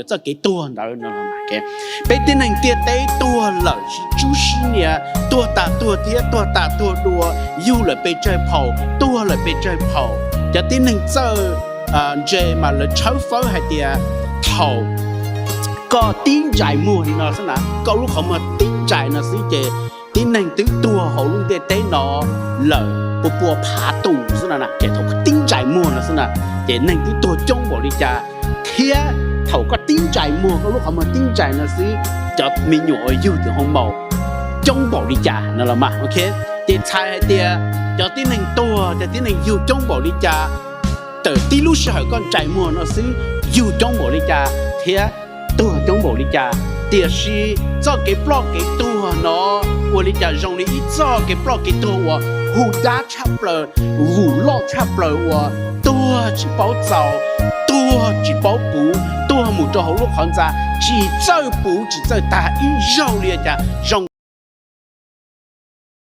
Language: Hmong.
txoj kev tuag ntawd no. Peb tib neeg ntiaj teb tuag lawm sib tsub sib nias, tuag tas tuag thiab tuag tas tuag dua, yug lawm pes tsawg phaum, tuag lawm pes tsawg phaum. Cov tib neeg txawj ntse mas lawv tshawb fawb hais tias thaum koj tib ntsais muag li no xwb na, koj lub qhov muag tib ntsais no xwb ces tib neeg twb tuag hauv lub ntiaj teb no lawm pua pua phav tus xwb na. Ces thaum koj tib ntsais muag no xwb na, ces neeg twb tuag coob npaum li cas, thiab thaum koj tib ntsais muag, koj lub qhov muag tib ntsais no xwb, cov me nyuam uas yug tim hoo maum coob npaum li cas no los mas. Ces txhais hais tias cov tib neeg tuag, cov tib neeg yug coob npaum li cas, tawm tib lub sij hawm koj ntsais muag no xwb yug coob npaum li cas thiab tuag coob npaum li cas. Tiam sis txoj kev ploj kev tuag no ua li cas zoo li ib txoj kev ploj kev tuag uas hu dab tshaj plaws, vum loj tshaj plaws uas tuag tsis paub txaus, tuag tsis paub puv, tuag mus rau hauv lub qhov ntxa tsis txawj puv tsis txawj tag ib zaug li cas zoo